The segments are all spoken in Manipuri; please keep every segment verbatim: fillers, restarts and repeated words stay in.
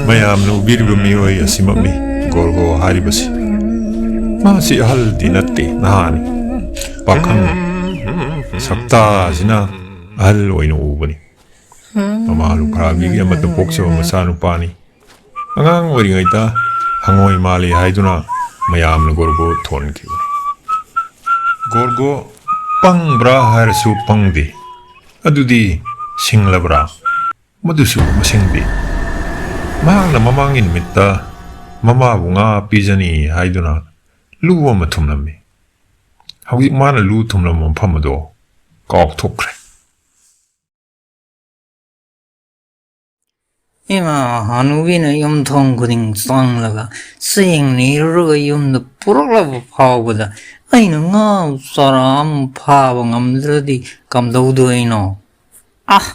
ꯃꯌꯥꯝꯅ ꯎꯕꯤꯔꯤꯕ ꯃꯤꯑꯣꯏ ꯑꯁꯤꯃꯛꯅꯤ ꯒꯣꯔꯒꯣ ꯍꯥꯏꯔꯤꯕꯁꯤ꯫ ꯃꯥꯁꯤ ꯑꯍꯜꯗꯤ ꯅꯠꯇꯦ, ꯅꯍꯥꯅꯤ꯫ ꯄꯥꯈꯪꯅꯤ꯫ ꯁꯛꯇꯥꯁꯤꯅ ꯑꯍꯜ ꯑꯣꯏꯅ ꯎꯕꯅꯤ꯫ ꯃꯃꯥ ꯂꯨꯈ꯭ꯔꯥꯕꯤꯒꯤ ꯑꯃꯠꯇ ꯄꯣꯛꯆꯕ ꯃꯆꯥꯅꯨꯄꯥꯅꯤ꯫ ꯑꯉꯥꯡ ꯑꯣꯏꯔꯤꯉꯩꯗ ꯍꯪꯉꯣꯏ ꯃꯥꯜꯂꯤ ꯍꯥꯏꯗꯨꯅ ꯃꯌꯥꯝꯅ ꯒꯣꯔꯒꯣ ꯊꯣꯟꯈꯤꯕꯅꯤ꯫ ꯒꯣꯔꯒꯣ ꯄꯪꯕ꯭ꯔꯥ ꯍꯥꯏꯔꯁꯨ ꯄꯪꯗꯦ꯫ ꯑꯗꯨꯗꯤ ꯁꯤꯡꯂꯕ꯭ꯔꯥ? ꯃꯗꯨꯁꯨ ꯃꯁꯤꯡꯗꯤ꯫ ꯃꯍꯥꯛꯅ ꯃꯃꯥꯡꯒꯤ ꯅꯨꯃꯤꯠꯇ ꯃꯃꯥꯕꯨ ꯉꯥ ꯄꯤꯖꯅꯤ ꯍꯥꯏꯗꯨꯅ ꯂꯨ ꯑꯃ ꯊꯨꯝꯂꯝꯃꯤ꯫ ꯍꯧꯖꯤꯛ ꯃꯥꯅ ꯂꯨ ꯊꯨꯝꯂꯝꯕ ꯃꯐꯝ ꯑꯗꯣ ꯀꯥꯎꯊꯣꯛꯈ꯭ꯔꯦ꯫ ꯏꯃꯥ ꯍꯅꯨꯕꯤꯅ ꯌꯨꯝꯊꯣꯡ ꯈꯨꯗꯤꯡ ꯆꯪꯂꯒ ꯆꯦꯡ ꯅꯤꯔꯨꯔꯒ ꯌꯨꯝꯗ ꯄꯨꯔꯛꯂꯕ ꯐꯥꯎꯕꯗ ꯑꯩꯅ ꯉꯥ ꯆꯔꯥ ꯑꯃ ꯐꯥꯕ ꯉꯝꯗ꯭ꯔꯗꯤ ꯀꯝꯗꯧꯗꯣꯏꯅꯣ? ꯑꯥ,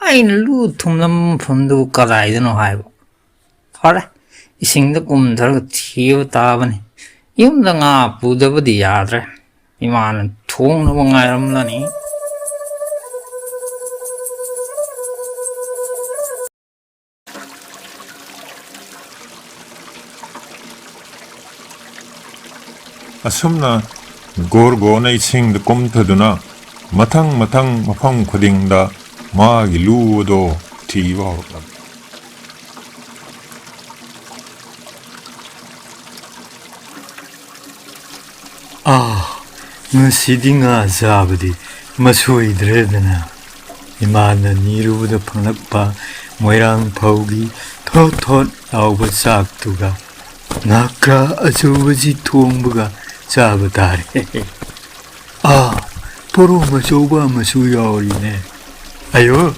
ꯑꯩꯅ ꯂꯨ ꯊꯨꯝꯂꯝꯕ ꯃꯐꯝꯗꯨꯕꯨ ꯀꯗꯥꯏꯗꯅꯣ ꯍꯥꯏꯕ? ꯐꯔꯦ, ꯏꯁꯤꯡꯗ ꯀꯨꯝꯊꯔꯒ ꯊꯤꯕ ꯇꯥꯕꯅꯤ꯫ ꯌꯨꯝꯗ ꯉꯥ ꯄꯨꯗꯕꯗꯤ ꯌꯥꯗ꯭ꯔꯦ꯫ ꯏꯃꯥꯅ ꯊꯣꯡꯅꯕ ꯉꯥꯏꯔꯝꯂꯅꯤ꯫ ꯑꯁꯨꯝꯅ ꯒꯣꯔꯒꯣꯅ ꯏꯁꯤꯡꯗ ꯀꯨꯝꯊꯗꯨꯅ ꯃꯊꯪ ꯃꯊꯪ ꯃꯐꯝ ꯈꯨꯗꯤꯡꯗ ꯃꯥꯒꯤ ꯂꯨ ꯑꯗꯣ ꯊꯤꯕ ꯍꯧꯔꯛꯂꯝꯃꯤ꯫ ꯑꯥ, ꯉꯁꯤꯗꯤ ꯉꯥ ꯆꯥꯕꯗꯤ ꯃꯁꯣꯏꯗ꯭ꯔꯦꯗꯅ꯫ ꯏꯃꯥꯅ ꯅꯤꯔꯨꯕꯗ ꯐꯪꯂꯛꯄ ꯃꯣꯏꯔꯥꯡ ꯐꯧꯒꯤ ꯊꯣꯠ ꯊꯣꯠ ꯂꯥꯎꯕ ꯆꯥꯛꯇꯨꯒ ꯉꯥꯀ꯭ꯔꯥ ꯑꯆꯧꯕꯁꯤ ꯊꯣꯡꯕꯒ ꯆꯥꯕ ꯇꯥꯔꯦ꯫ ꯑꯥ, ꯄꯣꯔꯣꯝ ꯑꯆꯧꯕ ꯑꯃꯁꯨ ꯌꯥꯎꯔꯤꯅꯦ꯫ ꯑꯌꯣ,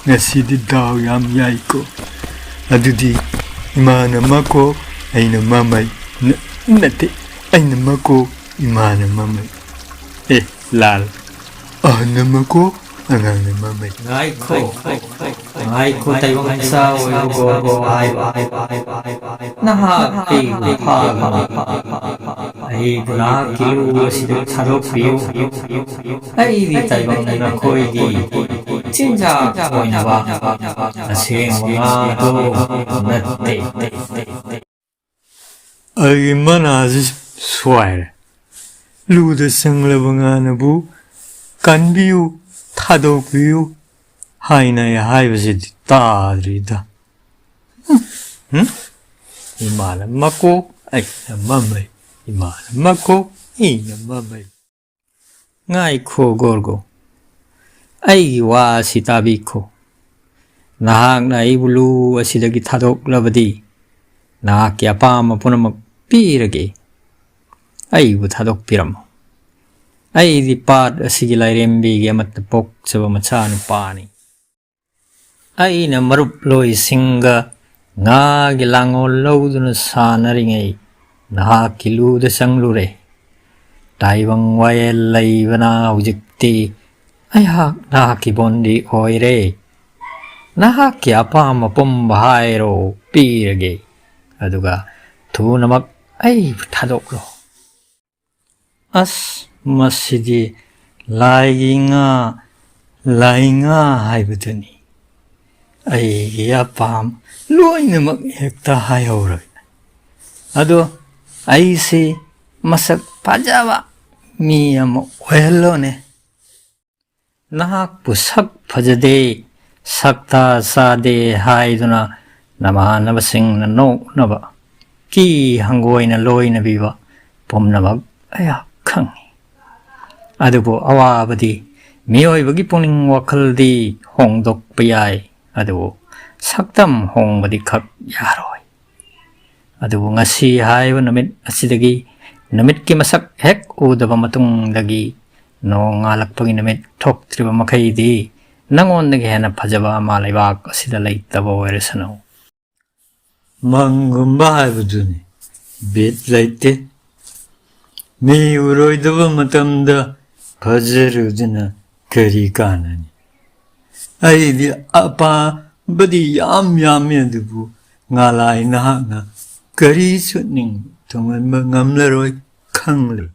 ꯉꯁꯤꯗꯤ ꯗꯥꯎ ꯌꯥꯝ ꯌꯥꯏꯀꯣ꯫ ꯑꯗꯨꯗꯤ ꯏꯃꯥꯅ ꯃꯀꯣꯛ, ꯑꯩꯅ ꯃꯃꯩ꯫ ꯅ-, ꯅꯠꯇꯦ, ꯑꯩꯅ ꯃꯀꯣꯛ, ꯏꯃꯥꯅ ꯃꯃꯩ꯫ ꯑꯦ, ꯂꯥꯜ꯫ ꯑꯍꯟꯅ ꯃꯀꯣꯛ, ꯑꯉꯥꯡꯅ ꯃꯃꯩ꯫ ꯉꯥꯏꯈꯣ, ꯉꯥꯏꯈꯣ, ꯇꯥꯏꯕꯪ ꯃꯆꯥ ꯑꯣꯏꯕ ꯒꯣꯔꯒꯣ ꯍꯥꯏꯕ꯫ ꯅꯍꯥꯛ ꯑꯩꯕꯨ ꯐꯥꯒꯅꯨ꯫ ꯑꯩꯕꯨ ꯅꯍꯥꯛꯀꯤ ꯂꯨ ꯑꯁꯤꯗ ꯊꯥꯗꯣꯛꯄꯤꯌꯨ꯫ ꯑꯩꯗꯤ ꯇꯥꯏꯕꯪ ꯅꯈꯣꯏꯗꯤ ꯆꯤꯟꯖꯥꯛ ꯑꯣꯏꯅꯕ ꯑꯁꯦꯡꯕ ꯉꯥꯗꯣ ꯅꯠꯇꯦ꯫ ꯑꯩꯒꯤ ꯃꯅꯥꯁꯤ ꯁ꯭ꯋꯥꯏꯔꯦ꯫ ꯂꯨꯗ ꯆꯪꯂꯕ ꯉꯥꯅꯕꯨ "ꯀꯟꯕꯤꯌꯨ, ꯊꯥꯗꯣꯛꯄꯤꯌꯨ" ꯍꯥꯏꯅ ꯑꯩ ꯍꯥꯏꯕꯁꯤꯗꯤ ꯇꯥꯗ꯭ꯔꯤꯗ꯫ ꯍꯨꯝ? ꯍꯨꯝ? ꯏꯃꯥꯅ ꯃꯀꯣꯛ, ꯑꯩꯅ ꯃꯃꯩ꯫ ꯏꯃꯥꯅ ꯃꯀꯣꯛ, ꯑꯩꯅ ꯃꯃꯩ꯫ ꯉꯥꯏꯈꯣ ꯒꯣꯔꯒꯣ, ꯑꯩꯒꯤ ꯋꯥ ꯑꯁꯤ ꯇꯥꯕꯤꯈꯣ꯫ ꯅꯍꯥꯛꯅ ꯑꯩꯕꯨ ꯂꯨ ꯑꯁꯤꯗꯒꯤ ꯊꯥꯗꯣꯛꯂꯕꯗꯤ, ꯅꯍꯥꯛꯀꯤ ꯑꯄꯥꯝꯕ ꯄꯨꯝꯅꯃꯛ ꯄꯤꯔꯒꯦ꯫ ꯑꯩꯕꯨ ꯊꯥꯗꯣꯛꯄꯤꯔꯝꯃꯨ꯫ ꯑꯩꯗꯤ ꯄꯥꯠ ꯑꯁꯤꯒꯤ ꯂꯥꯏꯔꯦꯝꯕꯤꯒꯤ ꯑꯃꯠꯇ ꯄꯣꯛꯆꯕ ꯃꯆꯥꯅꯨꯄꯥꯅꯤ꯫ ꯑꯩꯅ ꯃꯔꯨꯞꯂꯣꯏꯁꯤꯡꯒ ꯉꯥꯒꯤ ꯂꯥꯡꯑꯣꯜ ꯂꯧꯗꯨꯅ ꯁꯥꯟꯅꯔꯤꯉꯩ ꯅꯍꯥꯛꯀꯤ ꯂꯨꯗ ꯆꯪꯂꯨꯔꯦ꯫ ꯇꯥꯏꯕꯪ ꯋꯥꯌꯦꯜ ꯂꯩꯕꯅ ꯍꯧꯖꯤꯛꯇꯤ ꯑꯩꯍꯥꯛ ꯅꯍꯥꯛꯀꯤ ꯕꯣꯟꯗꯤ ꯑꯣꯏꯔꯦ꯫ ꯅꯍꯥꯛꯀꯤ ꯑꯄꯥꯝꯕ ꯄꯨꯝꯕ ꯍꯥꯏꯔꯣ, ꯄꯤꯔꯒꯦ꯫ ꯑꯗꯨꯒ ꯊꯨꯅꯃꯛ ꯑꯩꯕꯨ ꯊꯥꯗꯣꯛꯂꯣ꯫ ꯑꯁ, ꯃꯁꯤꯗꯤ ꯂꯥꯏꯒꯤ ꯉꯥ, ꯂꯥꯏ ꯉꯥ ꯍꯥꯏꯕꯗꯨꯅꯤ꯫ ꯑꯩꯒꯤ ꯑꯄꯥꯝ ꯂꯣꯏꯅꯃꯛ ꯍꯦꯛꯇ ꯍꯥꯏꯍꯧꯔꯒꯦ꯫ ꯑꯗꯣ ꯑꯩꯁꯤ ꯃꯁꯛ ꯐꯖꯕ ꯃꯤ ꯑꯃ ꯑꯣꯏꯍꯜꯂꯣꯅꯦ꯫ ꯅꯍꯥꯛꯄꯨ ꯁꯛ ꯐꯖꯗꯦ, ꯁꯛꯇꯥ ꯆꯥꯗꯦ ꯍꯥꯏꯗꯨꯅ ꯅꯃꯥꯟꯅꯕꯁꯤꯡꯅ ꯅꯣꯛꯅꯕ, ꯀꯤ ꯍꯪꯒꯣꯏꯅ ꯂꯣꯏꯅꯕꯤꯕ ꯄꯨꯝꯅꯃꯛ ꯑꯩꯍꯥꯛ ꯈꯪꯏ꯫ ꯑꯗꯨꯕꯨ ꯑꯋꯥꯕꯗꯤ ꯃꯤꯑꯣꯏꯕꯒꯤ ꯄꯨꯛꯅꯤꯡ ꯋꯥꯈꯜꯗꯤ ꯍꯣꯡꯗꯣꯛꯄ ꯌꯥꯏ, ꯑꯗꯨꯕꯨ ꯁꯛꯇꯝ ꯍꯣꯡꯕꯗꯤ ꯈꯛ ꯌꯥꯔꯣꯏ꯫ ꯑꯗꯨꯕꯨ ꯉꯁꯤ ꯍꯥꯏꯕ ꯅꯨꯃꯤꯠ ꯑꯁꯤꯗꯒꯤ, ꯅꯨꯃꯤꯠꯀꯤ ꯃꯁꯛ ꯍꯦꯛ ꯎꯗꯕ ꯃꯇꯨꯡꯗꯒꯤ, ꯅꯣꯡ ꯉꯥꯜꯂꯛꯄꯒꯤ ꯅꯨꯃꯤꯠ ꯊꯣꯛꯇ꯭ꯔꯤꯕ ꯃꯈꯩꯗꯤ, ꯅꯉꯣꯟꯗꯒꯤ ꯍꯦꯟꯅ ꯐꯖꯕ ꯑꯃ ꯂꯩꯕꯥꯛ ꯑꯁꯤꯗ ꯂꯩꯇꯕ ꯑꯣꯏꯔꯁꯅꯨ꯫ ꯃꯪꯒꯨꯝꯕ ꯍꯥꯏꯕꯗꯨꯅꯤ, ꯕꯤꯠ ꯂꯩꯇꯦ꯫ ꯃꯤ ꯎꯔꯣꯏꯗꯕ ꯃꯇꯝꯗ ꯐꯖꯔꯨꯗꯨꯅ ꯀꯔꯤ ꯀꯥꯟꯅꯅꯤ? ꯑꯩꯗꯤ ꯑꯄꯥꯝꯕꯗꯤ ꯌꯥꯝ ꯌꯥꯝꯃꯤ, ꯑꯗꯨꯕꯨ ꯉꯥꯂꯥꯏ ꯅꯍꯥꯛꯅ ꯀꯔꯤꯁꯨ ꯅꯤꯡ ꯊꯨꯡꯍꯟꯕ ꯉꯝꯂꯔꯣꯏ, ꯈꯪꯂꯨ꯫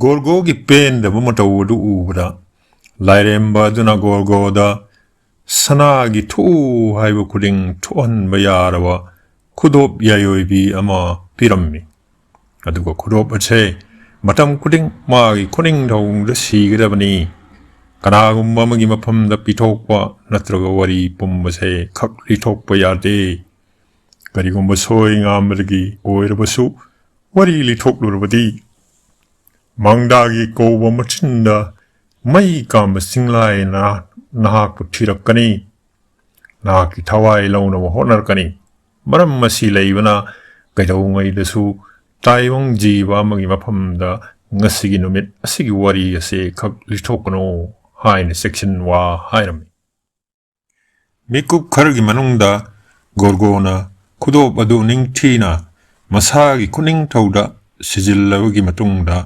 ꯒꯣꯔꯒꯣꯒꯤ ꯄꯦꯟꯗꯕ ꯃꯇꯧ ꯑꯗꯨ ꯎꯕꯗ ꯂꯥꯏꯔꯦꯝꯕ ꯑꯗꯨꯅ ꯒꯣꯔꯒꯣꯗ ꯁꯅꯥꯒꯤ ꯊꯣꯛꯎ ꯍꯥꯏꯕ ꯈꯨꯗꯤꯡ ꯊꯣꯛꯍꯟꯕ ꯌꯥꯔꯕ ꯈꯨꯗꯣꯞ ꯌꯥꯏꯑꯣꯏꯕꯤ ꯑꯃ ꯄꯤꯔꯝꯃꯤ꯫ ꯑꯗꯨꯒ ꯈꯨꯗꯣꯞ ꯑꯁꯦ ꯃꯇꯝ ꯈꯨꯗꯤꯡ ꯃꯥꯒꯤ ꯈꯨꯅꯤꯡꯊꯧꯗ ꯁꯤꯒꯗꯕꯅꯤ꯫ ꯀꯅꯥꯒꯨꯝꯕ ꯑꯃꯒꯤ ꯃꯐꯝꯗ ꯄꯤꯊꯣꯛꯄ ꯅꯠꯇ꯭ꯔꯒ ꯋꯥꯔꯤ ꯄꯨꯝꯕꯁꯦ ꯈꯛ ꯂꯤꯊꯣꯛꯄ ꯌꯥꯗꯦ꯫ ꯀꯔꯤꯒꯨꯝꯕ ꯁꯣꯏ ꯉꯥꯝꯕꯗꯒꯤ ꯑꯣꯏꯔꯕꯁꯨ ꯋꯥꯔꯤ ꯂꯤꯊꯣꯛꯂꯨꯔꯕꯗꯤ, ꯃꯪꯗꯥꯒꯤ ꯀꯧꯕ ꯃꯆꯤꯟꯗ ꯃꯩ ꯀꯥꯝꯕ ꯆꯤꯡꯂꯥꯏꯅ ꯅꯍꯥꯛꯄꯨ ꯊꯤꯔꯛꯀꯅꯤ꯫ ꯅꯍꯥꯛꯀꯤ ꯊꯋꯥꯏ ꯂꯧꯅꯕ ꯍꯣꯠꯅꯔꯛꯀꯅꯤ꯫ ꯃꯔꯝ ꯑꯁꯤ ꯂꯩꯕꯅ ꯀꯩꯗꯧꯉꯩꯗꯁꯨ ꯇꯥꯏꯕꯪ ꯖꯤꯕ ꯑꯃꯒꯤ ꯃꯐꯝꯗ ꯉꯁꯤꯒꯤ ꯅꯨꯃꯤꯠ ꯑꯁꯤꯒꯤ ꯋꯥꯔꯤ ꯑꯁꯤ ꯈꯛ ꯂꯤꯊꯣꯛꯀꯅꯨ ꯍꯥꯏꯅ ꯆꯦꯛꯁꯤꯟ ꯋꯥ ꯍꯥꯏꯔꯝꯃꯤ꯫ ꯃꯤꯀꯨꯞ ꯈꯔꯒꯤ ꯃꯅꯨꯡꯗ ꯒꯣꯔꯒꯣꯅ ꯈꯨꯗꯣꯞ ꯑꯗꯨ ꯅꯤꯡꯊꯤꯅ ꯃꯁꯥꯒꯤ ꯈꯨꯅꯤꯡꯊꯧꯗ ꯁꯤꯖꯤꯜꯂꯕꯒꯤ ꯃꯇꯨꯡꯗ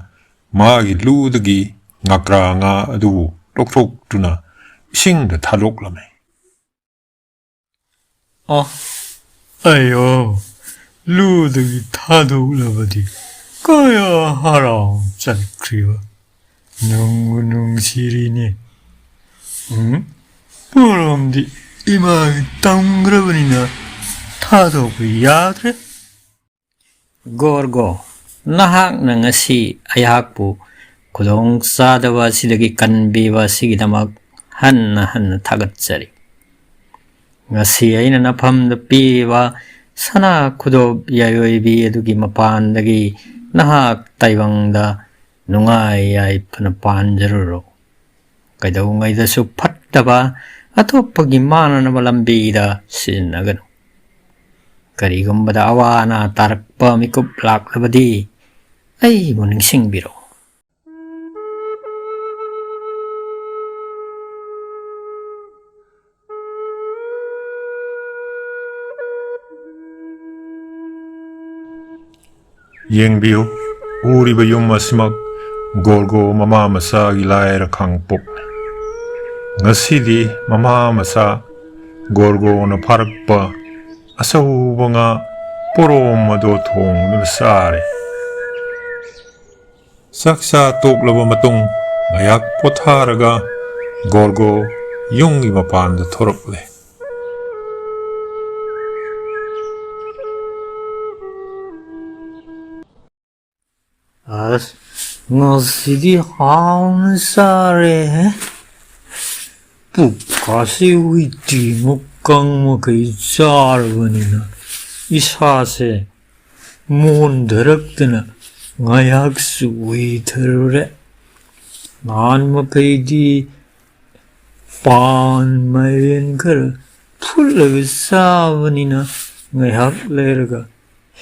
ꯃꯥꯒꯤ ꯂꯨꯗꯒꯤ ꯉꯀ꯭ꯔꯥ ꯉꯥ ꯑꯗꯨꯕꯨ ꯂꯧꯊꯣꯛꯇꯨꯅ ꯏꯁꯤꯡꯗ ꯊꯥꯗꯣꯛꯂꯝꯃꯤ꯫ ꯑ, ꯑꯌꯣ, ꯂꯨꯗꯒꯤ ꯊꯥꯗꯣꯛꯂꯕꯗꯤ ꯀꯌꯥ ꯍꯔꯥꯎ ꯆꯠꯈ꯭ꯔꯤꯕ꯫ ꯅꯨꯡꯕꯨ ꯅꯨꯡꯁꯤꯔꯤꯅꯦ꯫ ꯎꯝ, ꯄꯣꯔꯣꯝꯗꯤ ꯏꯃꯥꯒꯤ ꯇꯝꯈ꯭ꯔꯕꯅꯤꯅ ꯊꯥꯗꯣꯛꯄ ꯌꯥꯗ꯭ꯔꯦ꯫ ꯒꯣꯔꯒꯣ, ꯅꯍꯥꯛꯅ ꯉꯁꯤ ꯑꯩꯍꯥꯛꯄꯨ ꯈꯨꯗꯣꯡ ꯆꯥꯗꯕ ꯑꯁꯤꯗꯒꯤ ꯀꯟꯕꯤꯕ ꯑꯁꯤꯒꯤꯗꯃꯛ ꯍꯟꯅ ꯍꯟꯅ ꯊꯥꯒꯠꯆꯔꯤ꯫ ꯉꯁꯤ ꯑꯩꯅ ꯅꯐꯝꯗ ꯄꯤꯔꯤꯕ ꯁꯅꯥ ꯈꯨꯗꯣꯞ ꯌꯥꯏꯑꯣꯏꯕꯤ ꯑꯗꯨꯒꯤ ꯃꯄꯥꯟꯗꯒꯤ ꯅꯍꯥꯛ ꯇꯥꯏꯕꯪꯗ ꯅꯨꯡꯉꯥꯏ ꯌꯥꯏꯐꯅ ꯄꯥꯟꯖꯔꯨꯔꯣ꯫ ꯀꯩꯗꯧꯉꯩꯗꯁꯨ ꯐꯠꯇꯕ ꯑꯇꯣꯞꯄꯒꯤ ꯃꯥꯟꯅꯅꯕ ꯂꯝꯕꯤꯗ ꯁꯤꯖꯤꯟꯅꯒꯅꯨ꯫ ꯀꯔꯤꯒꯨꯝꯕꯗ ꯑꯋꯥ ꯑꯅꯥ ꯇꯥꯔꯛꯄ ꯃꯤꯀꯨꯞ ꯂꯥꯛꯂꯕꯗꯤ ꯑꯩꯕꯨ ꯅꯤꯡꯁꯤꯡꯕꯤꯔꯣ꯫ ꯌꯦꯡꯕꯤꯌꯨ, ꯎꯔꯤꯕ ꯌꯨꯝ ꯑꯁꯤꯃꯛ ꯒꯣꯔꯒꯣ ꯃꯃꯥ ꯃꯆꯥꯒꯤ ꯂꯥꯏꯔ ꯈꯥꯡꯄꯣꯛꯅꯤ꯫ ꯉꯁꯤꯗꯤ ꯃꯃꯥ ꯃꯆꯥ ꯒꯣꯔꯒꯣꯅ ꯐꯥꯔꯛꯄ ꯑꯆꯧꯕ ꯉꯥ ꯄꯣꯔꯣꯝ ꯑꯗꯨ ꯊꯣꯡꯗꯨꯅ ꯆꯥꯔꯦ꯫ ꯆꯥꯛ ꯆꯥ ꯇꯣꯛꯂꯕ ꯃꯇꯨꯡ ꯉꯥꯏꯍꯥꯛ ꯄꯣꯊꯥꯔꯒ ꯒꯣꯔꯒꯣ ꯌꯨꯝꯒꯤ ꯃꯄꯥꯟꯗ ꯊꯣꯔꯛꯂꯦ꯫ ꯑꯁ, ꯉꯁꯤꯗꯤ ꯍꯥꯎꯅ ꯆꯥꯔꯦꯍꯦ꯫ ꯄꯨꯛꯀꯥꯁꯤ ꯍꯨꯏꯇꯤ ꯃꯀꯪ ꯃꯈꯩ ꯆꯥꯔꯕꯅꯤꯅ ꯏꯁꯥꯁꯦ ꯃꯣꯟꯊꯔꯛꯇꯅ ꯉꯥꯏꯍꯥꯛꯁꯨ ꯎꯏꯊꯔꯨꯔꯦ꯫ ꯅꯍꯥꯟ ꯃꯈꯩꯗꯤ ꯄꯥꯟ ꯃꯥꯏꯔꯦꯟ ꯈꯔ ꯐꯨꯠꯂꯒ ꯆꯥꯕꯅꯤꯅ ꯉꯥꯏꯍꯥꯛ ꯂꯩꯔꯒ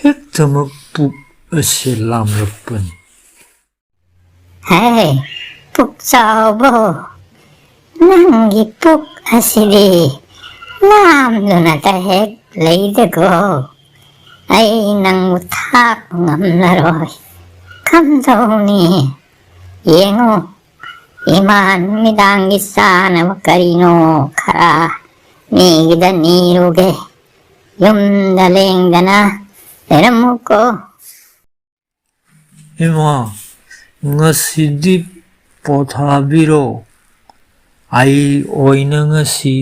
ꯍꯦꯛꯇꯃꯛ ꯄꯨꯛ ꯑꯁꯤ ꯂꯥꯝꯂꯛꯄꯅꯤ꯫ ꯍꯦ, ꯄꯨꯛ ꯆꯥꯎꯕꯣ, ꯅꯪꯒꯤ ꯄꯨꯛ ꯑꯁꯤꯗꯤ ꯂꯥꯝꯗꯨꯅꯇ ꯍꯦꯛ ꯂꯩꯗꯒꯣ꯫ ꯑꯩ ꯅꯪꯕꯨ ꯊꯥꯛꯄ ꯉꯝꯂꯔꯣꯏ꯫ ꯀꯝꯗꯧꯅꯤ? ꯌꯦꯡꯉꯨ, ꯏꯃꯥ ꯅꯨꯃꯤꯗꯥꯡꯒꯤ ꯆꯥꯅꯕ ꯀꯔꯤꯅꯣ ꯈꯔ ꯃꯤꯒꯤꯗ ꯅꯤꯔꯨꯒꯦ꯫ ꯌꯨꯝꯗ ꯂꯦꯡꯗꯅ ꯂꯩꯔꯝꯃꯨꯀꯣ꯫ ꯏꯃꯥ, ꯉꯁꯤꯗꯤ ꯄꯣꯊꯥꯕꯤꯔꯣ꯫ ꯑꯩ ꯑꯣꯏꯅ ꯉꯁꯤ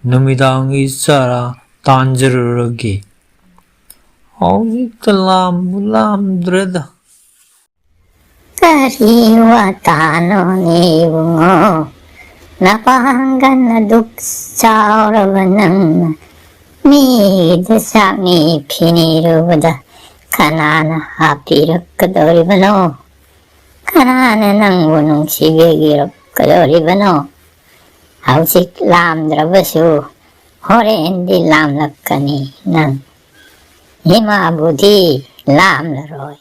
ꯅꯨꯃꯤꯗꯥꯡꯒꯤ ꯆꯔꯥ ꯇꯥꯟꯖꯔꯨꯔꯒꯦ꯫ ꯍꯧꯖꯤꯛꯇ ꯂꯥꯝꯕꯨ ꯂꯥꯝꯗ꯭ꯔꯦꯗ꯫ ꯀꯔꯤ ꯋꯥꯇꯥꯅꯣꯅꯦ ꯏꯕꯨꯡꯉꯣ? ꯅꯄꯥꯡꯒꯜ ꯑꯗꯨꯛ ꯆꯥꯎꯔꯕ ꯅꯪꯅ ꯃꯤꯒꯤꯗ ꯆꯥꯛꯅꯤ ꯐꯤꯅꯤꯔꯨꯕꯗ ꯀꯅꯥꯅ ꯍꯥꯞꯄꯤꯔꯛꯀꯗꯧꯔꯤꯕꯅꯣ? ꯀꯅꯥꯅ ꯅꯪꯕꯨ ꯅꯨꯡꯁꯤꯕꯤꯔꯛꯀꯗꯧꯔꯤꯕꯅꯣ? ꯍꯧꯖꯤꯛ ꯂꯥꯝꯗ꯭ꯔꯕꯁꯨ ꯍꯣꯔꯦꯟꯗꯤ ꯂꯥꯝꯂꯛꯀꯅꯤ ꯅꯪ꯫ ꯏꯃꯥꯕꯨꯗꯤ ꯂꯥꯝꯂꯔꯣꯏ꯫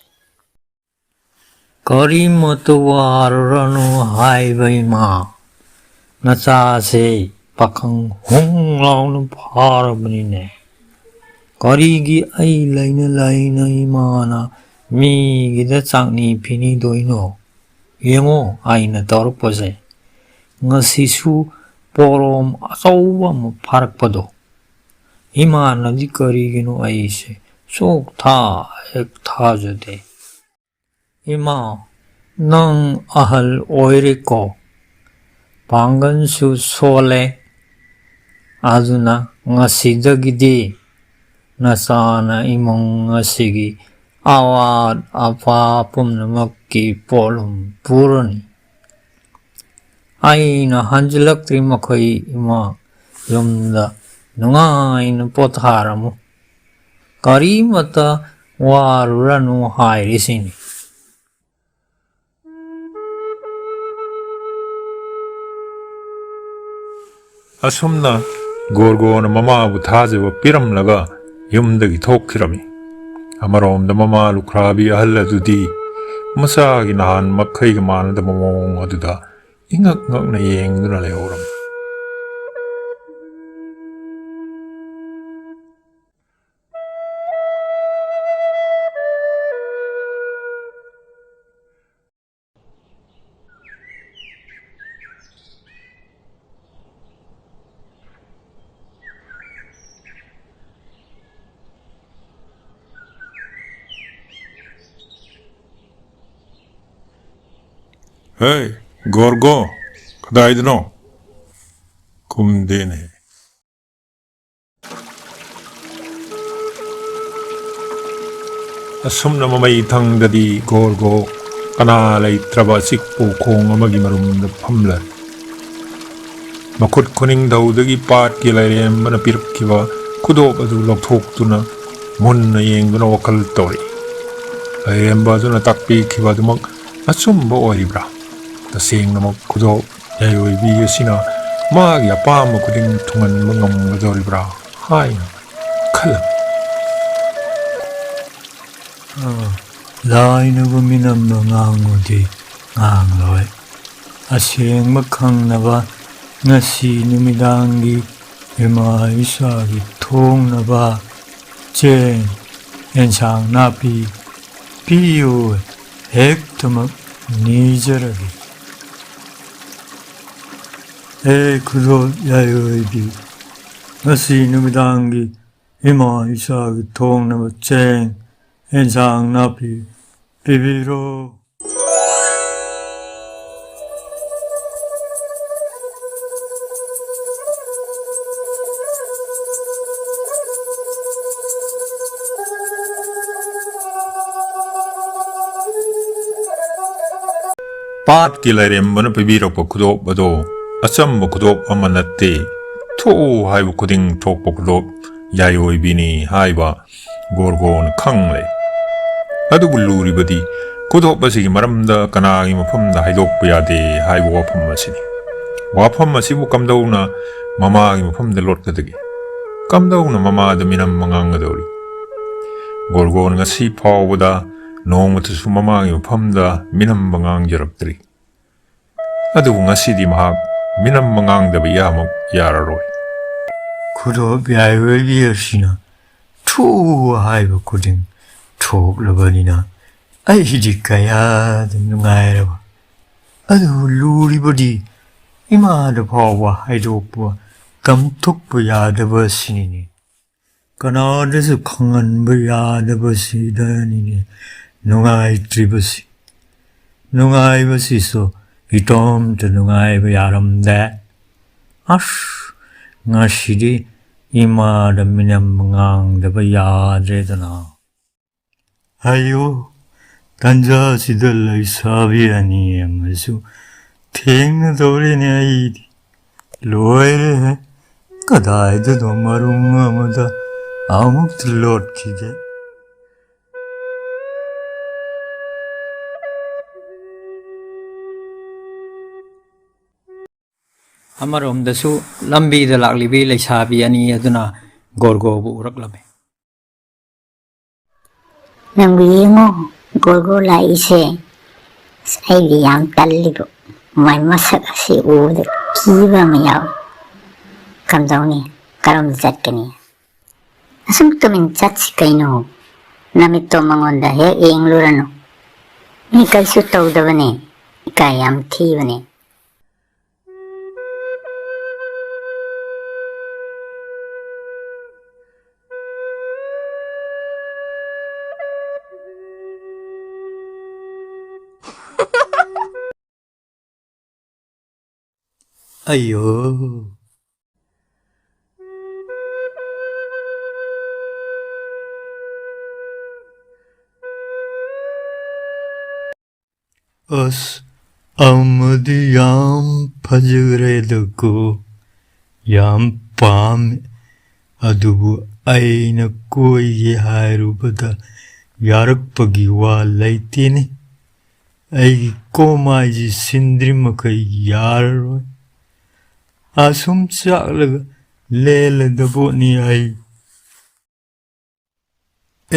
ꯀꯔꯤꯃꯠꯇ ꯋꯥꯔꯨꯔꯅꯨ ꯍꯥꯏꯕ ꯏꯃꯥ꯫ ꯅꯆꯥꯁꯦ ꯄꯥꯈꯪ ꯍꯨꯡ ꯂꯥꯎꯅ ꯐꯥꯔꯕꯅꯤꯅꯦ꯫ ꯀꯔꯤꯒꯤ ꯑꯩ ꯂꯩꯅ ꯂꯩꯅ ꯏꯃꯥꯅ ꯃꯤꯒꯤꯗ ꯆꯥꯛꯅꯤ ꯐꯤꯅꯤꯗꯣꯏꯅꯣ? ꯌꯦꯡꯉꯣ ꯑꯩꯅ ꯇꯧꯔꯛꯄꯁꯦ꯫ ꯉꯁꯤꯁꯨ ꯄꯣꯔꯣꯝ ꯑꯆꯧꯕ ꯑꯃ ꯐꯥꯔꯛꯄꯗꯣ꯫ ꯏꯃꯥꯅꯗꯤ ꯀꯔꯤꯒꯤꯅꯣ ꯑꯩꯁꯦ ꯁꯨꯛꯊꯥ ꯍꯦꯛ ꯊꯥꯖꯗꯦ꯫ ꯏꯃꯥ, ꯅꯪ ꯑꯍꯜ ꯑꯣꯏꯔꯦꯀꯣ꯫ ꯄꯥꯡꯒꯜꯁꯨ ꯁꯣꯜꯂꯦ꯫ ꯑꯗꯨꯅ ꯉꯁꯤꯗꯒꯤꯗꯤ ꯅꯆꯥꯅ ꯏꯃꯨꯡ ꯑꯁꯤꯒꯤ ꯑꯋꯥꯠ ꯑꯄꯥ ꯄꯨꯝꯅꯃꯛꯀꯤ ꯄꯣꯠꯂꯨꯝ ꯄꯨꯔꯅꯤ꯫ ꯑꯩꯅ ꯍꯟꯖꯤꯜꯂꯛꯇ꯭ꯔꯤ ꯃꯈꯩ ꯏꯃꯥ ꯌꯨꯝꯗ ꯅꯨꯡꯉꯥꯏꯅ ꯄꯣꯊꯥꯔꯝꯃꯨ꯫ ꯀꯔꯤꯃꯠꯇ ꯋꯥꯔꯨꯔꯅꯨ ꯍꯥꯏꯔꯤꯁꯤꯅꯤ꯫ ꯑꯁꯨꯝꯅ ꯒꯣꯔꯒꯣꯅ ꯃꯃꯥꯕꯨ ꯊꯥꯖꯕ ꯄꯤꯔꯝꯂꯒ ꯌꯨꯝꯗꯒꯤ ꯊꯣꯛꯈꯤꯔꯝꯃꯤ꯫ ꯑꯃꯔꯣꯝꯗ ꯃꯃꯥ ꯂꯨꯈ꯭ꯔꯥꯕꯤ ꯑꯍꯜ ꯑꯗꯨꯗꯤ ꯃꯆꯥꯒꯤ ꯅꯍꯥꯟ ꯃꯈꯩꯒ ꯃꯥꯟꯅꯗꯕ ꯃꯑꯣꯡ ꯑꯗꯨꯗ ꯏꯉꯛ ꯉꯛꯅ ꯌꯦꯡꯗꯨꯅ ꯂꯩꯍꯧꯔꯝꯃꯤ꯫ ꯍꯦ, ꯒꯣꯔꯒꯣ, ꯀꯗꯥꯏꯗꯅꯣ? ꯈꯨꯝꯗꯦꯅꯦ꯫ ꯑꯁꯨꯝꯅ ꯃꯃꯩ ꯊꯪꯗꯗꯤ ꯒꯣꯔꯒꯣ ꯀꯅꯥ ꯂꯩꯇ꯭ꯔꯕ ꯑꯆꯤꯛꯄ ꯎꯈꯣꯡ ꯑꯃꯒꯤ ꯃꯔꯨꯝꯗ ꯐꯝꯂꯔꯦ꯫ ꯃꯈꯨꯠ ꯈꯨꯅꯤꯡꯊꯧꯗꯒꯤ ꯄꯥꯠꯀꯤ ꯂꯥꯏꯔꯦꯝꯕꯅ ꯄꯤꯔꯛꯈꯤꯕ ꯈꯨꯗꯣꯞ ꯑꯗꯨ ꯂꯧꯊꯣꯛꯇꯨꯅ ꯃꯨꯟꯅ ꯌꯦꯡꯗꯨꯅ ꯋꯥꯈꯜ ꯇꯧꯔꯛꯏ꯫ ꯂꯥꯏꯔꯦꯝꯕ ꯑꯗꯨꯅ ꯇꯥꯛꯄꯤꯈꯤꯕ ꯑꯗꯨꯃꯛ ꯑꯆꯨꯝꯕ ꯑꯣꯏꯔꯤꯕ꯭ꯔꯥ? ꯇꯁꯦꯡꯅꯃꯛ ꯈꯨꯗꯣꯞ ꯌꯥꯏꯑꯣꯏꯕꯤ ꯑꯁꯤꯅ ꯃꯥꯒꯤ ꯑꯄꯥꯝꯕ ꯈꯨꯗꯤꯡ ꯊꯨꯡꯍꯟꯕ ꯉꯝꯒꯗꯧꯔꯤꯕ꯭ꯔꯥ ꯍꯥꯏꯅ ꯈꯜꯂꯝꯃꯤ꯫ ꯑꯥ, ꯂꯥꯏꯅꯕꯨ ꯃꯤꯅꯝꯕ ꯉꯥꯡꯉꯨꯗꯤ ꯉꯥꯡꯂꯣꯏ꯫ ꯑꯁꯦꯡꯕ ꯈꯪꯅꯕ ꯉꯁꯤ ꯅꯨꯃꯤꯗꯥꯡꯒꯤ ꯏꯃꯥ ꯏꯆꯥꯒꯤ ꯊꯣꯡꯅꯕ ꯆꯦꯡ, ꯑꯦꯟꯁꯥꯡ ꯅꯥꯄꯤ ꯄꯤꯌꯨ, ꯍꯦꯛꯇꯃꯛ ꯅꯤꯖꯔꯒꯦ꯫ ꯍꯦ ꯈꯨꯗꯣꯞ ꯌꯥꯏꯑꯣꯏꯕꯤ, ꯉꯁꯤ ꯅꯨꯃꯤꯗꯥꯡꯒꯤ ꯏꯃꯥ ꯏꯆꯥꯒꯤ ꯊꯣꯡꯅꯕ ꯆꯦꯡ, ꯑꯦꯟꯁꯥꯡ ꯅꯥꯄꯤ ꯄꯤꯕꯤꯔꯣ꯫ ꯄꯥꯠꯀꯤ ꯂꯥꯏꯔꯦꯝꯕꯅ ꯄꯤꯕꯤꯔꯛꯄ ꯈꯨꯗꯣꯞ ꯑꯗꯣ ꯑꯆꯝꯕ ꯈꯨꯗꯣꯞ ꯑꯃ ꯅꯠꯇꯦ꯫ ꯊꯣꯛꯎ ꯍꯥꯏꯕ ꯈꯨꯗꯤꯡ ꯊꯣꯛꯄ ꯈꯨꯗꯣꯞ ꯌꯥꯏꯑꯣꯏꯕꯤꯅꯤ ꯍꯥꯏꯕ ꯒꯣꯔꯒꯣꯟ ꯈꯪꯂꯦ꯫ ꯑꯗꯨꯕꯨ ꯂꯨꯔꯤꯕꯗꯤ ꯈꯨꯗꯣꯞ ꯑꯁꯤꯒꯤ ꯃꯔꯝꯗ ꯀꯅꯥꯒꯤ ꯃꯐꯝꯗ ꯍꯥꯏꯗꯣꯛꯄ ꯌꯥꯗꯦ ꯍꯥꯏꯕ ꯋꯥꯐꯝ ꯑꯁꯤꯅꯤ꯫ ꯋꯥꯐꯝ ꯑꯁꯤꯕꯨ ꯀꯝꯗꯧꯅ ꯃꯃꯥꯒꯤ ꯃꯐꯝꯗ ꯂꯣꯠꯀꯗꯒꯦ? ꯀꯝꯗꯧꯅ ꯃꯃꯥꯗ ꯃꯤꯅꯝꯕ ꯉꯥꯡꯒꯗꯧꯔꯤ? ꯒꯣꯔꯒꯣꯟ ꯉꯁꯤ ꯐꯥꯎꯕꯗ ꯅꯣꯡꯃꯇꯁꯨ ꯃꯃꯥꯒꯤ ꯃꯐꯝꯗ ꯃꯤꯅꯝꯕ ꯉꯥꯡꯖꯔꯛꯇ꯭ꯔꯤ꯫ ꯑꯗꯨꯕꯨ ꯉꯁꯤꯗꯤ ꯃꯍꯥꯛ ꯃꯤꯅꯝꯕ ꯉꯥꯡꯗꯕ ꯏꯌꯥꯃꯛ ꯌꯥꯔꯔꯣꯏ꯫ ꯈꯨꯗꯣꯞ ꯌꯥꯏꯑꯣꯏꯕꯤ ꯑꯁꯤꯅ ꯊꯣꯛꯎ ꯍꯥꯏꯕ ꯈꯨꯗꯤꯡ ꯊꯣꯛꯂꯕꯅꯤꯅ ꯑꯩꯗꯤ ꯀꯌꯥꯗ ꯅꯨꯡꯉꯥꯏꯔꯕ꯫ ꯑꯗꯨꯕꯨ ꯂꯨꯔꯤꯕꯗꯤ ꯏꯃꯥꯗ ꯐꯥꯎꯕ ꯍꯥꯏꯗꯣꯛꯄ ꯀꯝꯊꯣꯛꯄ ꯌꯥꯗꯕ ꯑꯁꯤꯅꯤꯅꯦ꯫ ꯀꯅꯥꯗꯁꯨ ꯈꯪꯍꯟꯕ ꯌꯥꯗꯕꯁꯤꯗꯅꯤꯅꯦ ꯅꯨꯡꯉꯥꯏꯇ꯭ꯔꯤꯕꯁꯤ꯫ ꯅꯨꯡꯉꯥꯏꯕꯁꯤꯁꯨ ꯏꯇꯣꯝꯇ ꯅꯨꯡꯉꯥꯏꯕ ꯌꯥꯔꯝꯗꯦ꯫ ꯑꯁ, ꯉꯁꯤꯗꯤ ꯏꯃꯥꯗ ꯃꯤꯅꯝ ꯉꯥꯡꯗꯕ ꯌꯥꯗ꯭ꯔꯦꯗꯅ꯫ ꯑꯌꯣ, ꯇꯟꯖꯥꯁꯤꯗ ꯂꯩꯁꯥꯕꯤ ꯑꯅꯤ ꯑꯃꯁꯨ ꯊꯦꯡꯅꯗꯧꯔꯦꯅꯦ ꯑꯩꯗꯤ꯫ ꯂꯣꯏꯔꯦꯍꯦ, ꯀꯗꯥꯏꯗꯅꯣ ꯃꯔꯨꯡ ꯑꯃꯗ ꯑꯃꯨꯛꯇ ꯂꯣꯠꯈꯤꯒꯦ꯫ ꯑꯃꯔꯣꯝꯗꯁꯨ ꯂꯝꯕꯤꯗ ꯂꯥꯛꯂꯤꯕꯤ ꯂꯩꯁꯥꯕꯤ ꯑꯅꯤ ꯑꯗꯨꯅ ꯒꯣꯔꯒꯣꯕꯨ ꯎꯔꯛꯂꯝꯃꯤ꯫ ꯅꯪꯕꯨ ꯌꯦꯡꯉꯣ, ꯒꯣꯔꯒꯣ ꯂꯥꯛꯏꯁꯦ꯫ ꯑꯁ, ꯑꯩꯗꯤ ꯌꯥꯝ ꯇꯜꯂꯤꯕꯨ꯫ ꯃꯥꯏ ꯃꯁꯛ ꯑꯁꯤ ꯎꯕꯗ ꯀꯤꯕ ꯑꯃ ꯌꯥꯎꯏ꯫ ꯀꯝꯗꯧꯅꯤ? ꯀꯔꯝ ꯆꯠꯀꯅꯤ? ꯑꯁꯨꯝ ꯇꯨꯃꯤꯟ ꯆꯠꯁꯤ ꯀꯩꯅꯣ꯫ ꯅꯃꯤꯠꯇꯣ ꯃꯉꯣꯟꯗ ꯍꯦꯛ ꯌꯦꯡꯂꯨꯔꯅꯨ꯫ ꯃꯤ ꯀꯩꯁꯨ ꯇꯧꯗꯕꯅꯦ꯫ ꯏꯀꯥꯏ ꯌꯥꯝ ꯊꯤꯕꯅꯦ꯫ ꯑꯌꯣ꯫ ꯑꯁ, ꯑꯃꯗꯤ ꯌꯥꯝ ꯐꯖꯈ꯭ꯔꯦꯗꯀꯣ, ꯌꯥꯝ ꯄꯥꯝꯃꯤ꯫ ꯑꯗꯨꯕꯨ ꯑꯩꯅ ꯀꯣꯏꯒꯦ ꯍꯥꯏꯔꯨꯕꯗ ꯌꯥꯔꯛꯄꯒꯤ ꯋꯥ ꯂꯩꯇꯦꯅꯦ꯫ ꯑꯩꯒꯤ ꯀꯣꯃꯥꯏꯁꯤ ꯁꯤꯟꯗ꯭ꯔꯤ ꯃꯈꯩ ꯌꯥꯔꯔꯣꯏ꯫ ꯑꯁꯨꯝ ꯆꯥꯛꯂꯒ ꯂꯦꯜꯂꯗꯕꯣꯠꯅꯤ ꯑꯩ꯫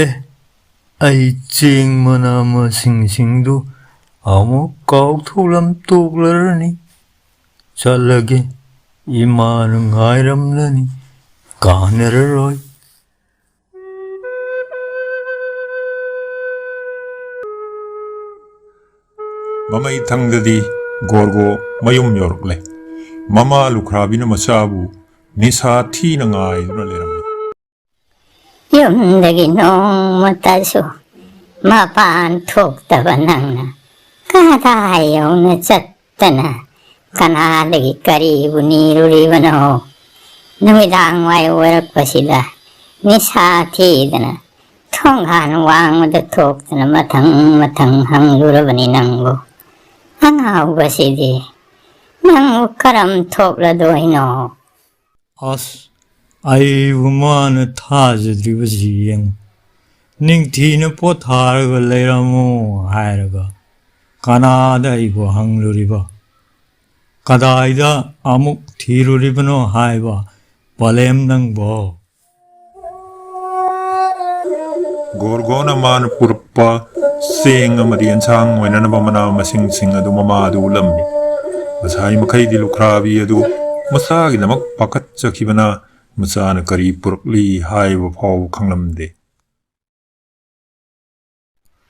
ꯑꯦ, ꯑꯩ ꯆꯦꯡ ꯃꯅꯥ ꯃꯁꯤꯡꯁꯤꯡꯗꯨ ꯑꯃꯨꯛ ꯀꯥꯎꯊꯣꯛꯂꯝ ꯇꯣꯛꯂꯔꯅꯤ꯫ ꯆꯠꯂꯒꯦ, ꯏꯃꯥꯅ ꯉꯥꯏꯔꯝꯂꯅꯤ, ꯀꯥꯟꯅꯔꯔꯣꯏ꯫ ꯃꯃꯩ ꯊꯪꯗꯗꯤ ꯒꯣꯔꯒꯣ ꯃꯌꯨꯝ ꯌꯧꯔꯛꯂꯦ꯫ ꯃꯃꯥ ꯂꯨꯈ꯭ꯔꯥꯕꯤꯅ ꯃꯆꯥꯕꯨ ꯅꯤꯁꯥ ꯊꯤꯅ ꯉꯥꯏꯗꯨꯅ ꯂꯩꯔꯝꯃꯤ꯫ ꯌꯨꯝꯗꯒꯤ ꯅꯣꯡꯃꯇꯁꯨ ꯃꯄꯥꯟ ꯊꯣꯛꯇꯕ ꯅꯪꯅ ꯀꯗꯥꯏ ꯌꯧꯅ ꯆꯠꯇꯅ ꯀꯅꯥꯗꯒꯤ ꯀꯔꯤꯕꯨ ꯅꯤꯔꯨꯔꯤꯕꯅꯣ? ꯅꯨꯃꯤꯗꯥꯡ ꯋꯥꯏ ꯑꯣꯏꯔꯛꯄꯁꯤꯗ ꯅꯤꯁꯥ ꯊꯤꯗꯅ ꯊꯣꯡꯒꯥꯟ ꯋꯥꯡꯃꯗ ꯊꯣꯛꯇꯅ ꯃꯊꯪ ꯃꯊꯪ ꯍꯪꯂꯨꯔꯕꯅꯤ ꯅꯪꯕꯨ꯫ ꯑꯉꯥꯎꯕꯁꯤꯗꯤ, ꯅꯪꯕꯨ ꯀꯔꯝ ꯊꯣꯛꯂꯗꯣꯏꯅꯣ? ꯑꯁ, ꯑꯩꯕꯨ ꯃꯥꯅ ꯊꯥꯖꯗ꯭ꯔꯤꯕꯁꯤ ꯌꯦꯡꯉꯨ꯫ ꯅꯤꯡꯊꯤꯅ ꯄꯣꯊꯥꯔꯒ ꯂꯩꯔꯝꯃꯣ ꯍꯥꯏꯔꯒ ꯀꯅꯥꯗ ꯑꯩꯕꯨ ꯍꯪꯂꯨꯔꯤꯕ? ꯀꯗꯥꯏꯗ ꯑꯃꯨꯛ ꯊꯤꯔꯨꯔꯤꯕꯅꯣ ꯍꯥꯏꯕ ꯄꯂꯦꯝ ꯅꯪꯕꯣ? ꯒꯣꯔꯒꯣꯅ ꯃꯥꯅ ꯄꯨꯔꯛꯄ ꯆꯦꯡ ꯑꯃꯗꯤ ꯑꯦꯟꯁꯥꯡ ꯑꯣꯏꯅꯅꯕ ꯃꯅꯥ ꯃꯁꯤꯡꯁꯤꯡ ꯑꯗꯨ ꯃꯃꯥꯗꯨ ꯎꯠꯂꯝꯃꯤ꯫ ꯉꯁꯥꯏ ꯃꯈꯩꯗꯤ ꯂꯨꯈ꯭ꯔꯥꯕꯤ ꯑꯗꯨ ꯃꯁꯥꯒꯤꯗꯃꯛ ꯄꯥꯈꯠꯆꯈꯤꯕꯅ ꯃꯆꯥꯅ ꯀꯔꯤ ꯄꯨꯔꯛꯂꯤ ꯍꯥꯏꯕ ꯐꯥꯎꯕ ꯈꯪꯂꯝꯗꯦ꯫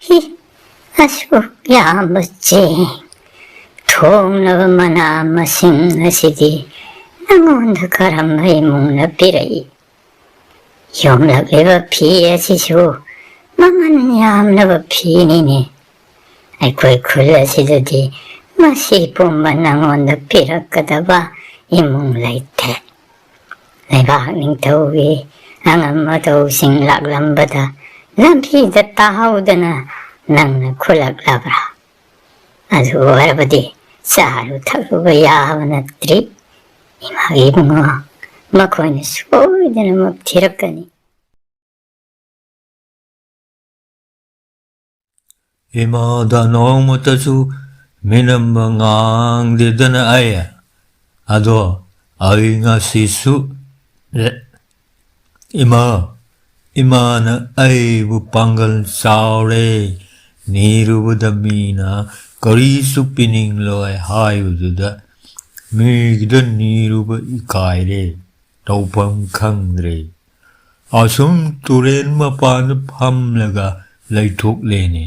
ꯍꯤ, ꯑꯁꯨꯛ ꯌꯥꯝꯕ ꯆꯦꯡ, ꯊꯣꯡꯅꯕ ꯃꯅꯥ ꯃꯁꯤꯡ ꯑꯁꯤꯗꯤ ꯅꯉꯣꯟꯗ ꯀꯔꯝꯕ ꯏꯃꯨꯡꯅ ꯄꯤꯔꯛꯏ? ꯌꯣꯝꯂꯛꯂꯤꯕ ꯐꯤ ꯑꯁꯤꯁꯨ ꯃꯃꯜ ꯌꯥꯝꯂꯕ ꯐꯤꯅꯤꯅꯦ꯫ ꯑꯩꯈꯣꯏ ꯈꯨꯜ ꯑꯁꯤꯗꯗꯤ ꯃꯁꯤ ꯄꯨꯝꯕ ꯅꯉꯣꯟꯗ ꯄꯤꯔꯛꯀꯗꯕ ꯏꯃꯨꯡ ꯂꯩꯇꯦ꯫ ꯂꯩꯕꯥꯛ ꯅꯤꯡꯊꯧꯒꯤ ꯑꯉꯝ ꯑꯊꯧꯁꯤꯡ ꯂꯥꯛꯂꯝꯕꯗ ꯂꯝꯕꯤꯗ ꯇꯥꯍꯧꯗꯅ ꯅꯪꯅ ꯈꯨꯜꯂꯛꯂꯕ꯭ꯔꯥ? ꯑꯗꯨ ꯑꯣꯏꯔꯕꯗꯤ ꯆꯥꯔꯨ ꯊꯛꯂꯨꯕ ꯌꯥꯕ ꯅꯠꯇ꯭ꯔꯤ꯫ ꯏꯃꯥꯒꯤ ꯏꯕꯨꯡꯉꯣ, ꯃꯈꯣꯏꯅ ꯁꯣꯏꯗꯅꯃꯛ ꯊꯤꯔꯛꯀꯅꯤ꯫ ꯏꯃꯥꯗ ꯅꯣꯡꯃꯇꯁꯨ ꯃꯤꯅꯝꯕ ꯉꯥꯡꯗꯦꯗꯅ ꯑꯩ꯫ ꯑꯗꯣ ꯑꯩ ꯉꯁꯤꯁꯨ, ꯑꯦ, ꯏꯃꯥ, ꯏꯃꯥꯅ ꯑꯩꯕꯨ ꯄꯥꯡꯒꯜ ꯆꯥꯎꯔꯦ, ꯅꯤꯔꯨꯕꯗ ꯃꯤꯅ ꯀꯔꯤꯁꯨ ꯄꯤꯅꯤꯡꯂꯣꯏ ꯍꯥꯏꯕꯗꯨꯗ ꯃꯤꯒꯤꯗ ꯅꯤꯔꯨꯕ ꯏꯀꯥꯏꯔꯦ, ꯇꯧꯐꯝ ꯈꯪꯗ꯭ꯔꯦ꯫ ꯑꯁꯨꯝ ꯇꯨꯔꯦꯟ ꯃꯄꯥꯟꯗ ꯐꯝꯂꯒ ꯂꯩꯊꯣꯛꯂꯦꯅꯦ꯫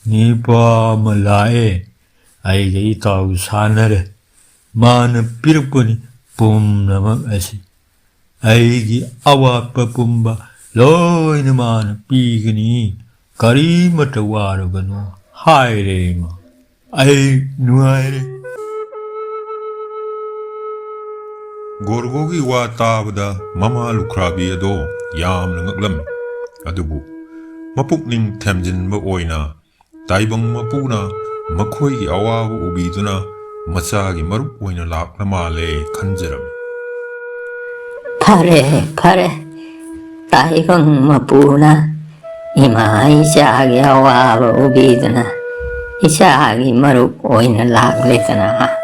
ꯅꯤꯄꯥ ꯑꯃ ꯂꯥꯛꯑꯦ, ꯑꯩꯒ ꯏꯇꯥꯎ ꯁꯥꯟꯅꯔꯦ꯫ ꯃꯥꯅ ꯄꯤꯔꯛꯄꯅꯤ ꯄꯨꯝꯅꯃꯛ ꯑꯁꯤ꯫ ꯑꯩꯒꯤ ꯑꯋꯥꯠꯄ ꯄꯨꯝꯕ ꯂꯣꯏꯅ ꯃꯥꯅ ꯄꯤꯒꯅꯤ꯫ ꯀꯔꯤꯃꯠꯇ ꯋꯥꯔꯨꯒꯅꯨ ꯍꯥꯏꯔꯦ ꯏꯃꯥ꯫ ꯑꯩ ꯅꯨꯡꯉꯥꯏꯔꯦ꯫ ꯒꯣꯔꯒꯣꯒꯤ ꯋꯥ ꯇꯥꯕꯗ ꯃꯃꯥ ꯂꯨꯈ꯭ꯔꯥꯕꯤ ꯑꯗꯣ ꯌꯥꯝꯅ ꯉꯛꯂꯝꯃꯤ꯫ ꯑꯗꯨꯕꯨ ꯃꯄꯨꯛꯅꯤꯡ ꯊꯦꯝꯖꯤꯟꯕ ꯑꯣꯏꯅ ꯇꯥꯏꯕꯪ ꯃꯄꯨꯅ ꯃꯈꯣꯏꯒꯤ ꯑꯋꯥꯕ ꯎꯕꯤꯗꯨꯅ ꯃꯆꯥꯒꯤ ꯃꯔꯨꯞ ꯑꯣꯏꯅ ꯂꯥꯛꯂ ꯃꯥꯜꯂꯦ ꯈꯟꯖꯔꯝꯃꯤ꯫ ꯐꯔꯦ, ꯐꯔꯦ꯫ ꯇꯥꯏꯕꯪ ꯃꯄꯨꯅ ꯏꯃꯥ ꯏꯆꯥꯒꯤ ꯑꯋꯥꯕ ꯎꯕꯤꯗꯨꯅ ꯏꯆꯥꯒꯤ ꯃꯔꯨꯞ ꯑꯣꯏꯅ ꯂꯥꯛꯂꯦꯗꯅ꯫